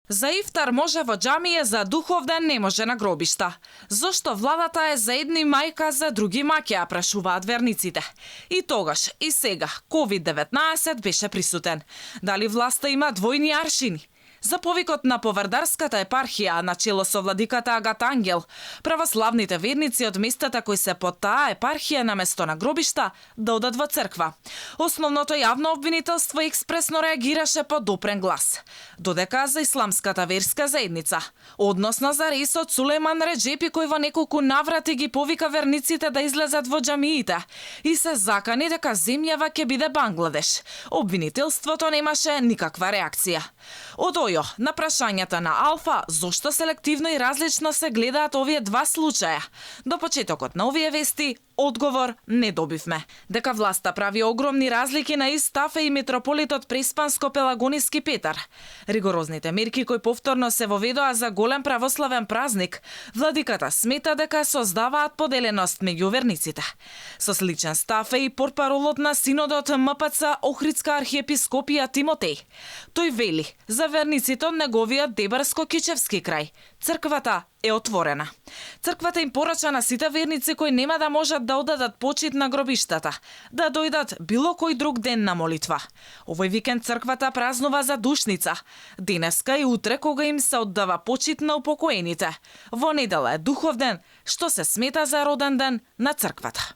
За ифтар може во џамија, за духовден не може на гробишта. Зошто владата е за едни мајка, за други маќа, прашуваат верниците. И тогаш, и сега, COVID-19 беше присутен. Дали власта има двојни аршини? За повикот на Повардарската епархија, начело со владиката Агат Ангел, православните верници од местата кои се под таа епархија на место на гробишта да одат во црква. Основното јавно обвинителство експресно реагираше по допрен глас. Додека за исламската верска заедница, односно за рейсот Сулейман Реджепи кој во неколку наврати ги повика верниците да излезат во џамиите и се закани дека земјава ќе биде Бангладеш. Обвинителството немаше никаква реакција. Од Ојо, на прашањата на Алфа, зошто селективно и различно се гледаат овие два случаја? До почетокот на овие вести, одговор не добивме. Дека власта прави огромни разлики на Истафе и митрополитот Преспанско-Пелагониски Петар. Ригорозните мерки кои повторно се воведоа за голем православен празник, владиката смета дека создаваат поделеност меѓу верниците. Со сличен став е и портпаролот на синодот МПЦ Охридска архиепископија Тимотеј. Тој вели за верниците од неговиот Дебарско-Кичевски крај. Црквата е отворена. Црквата им порача на сите верници кои нема да можат да одадат почит на гробиштата, да дојдат било кој друг ден на молитва. Овој викенд црквата празнува за Душница. Денеска и утре кога им се оддава почит на упокоените. Во недела е Духовден, што се смета за роден ден на црквата.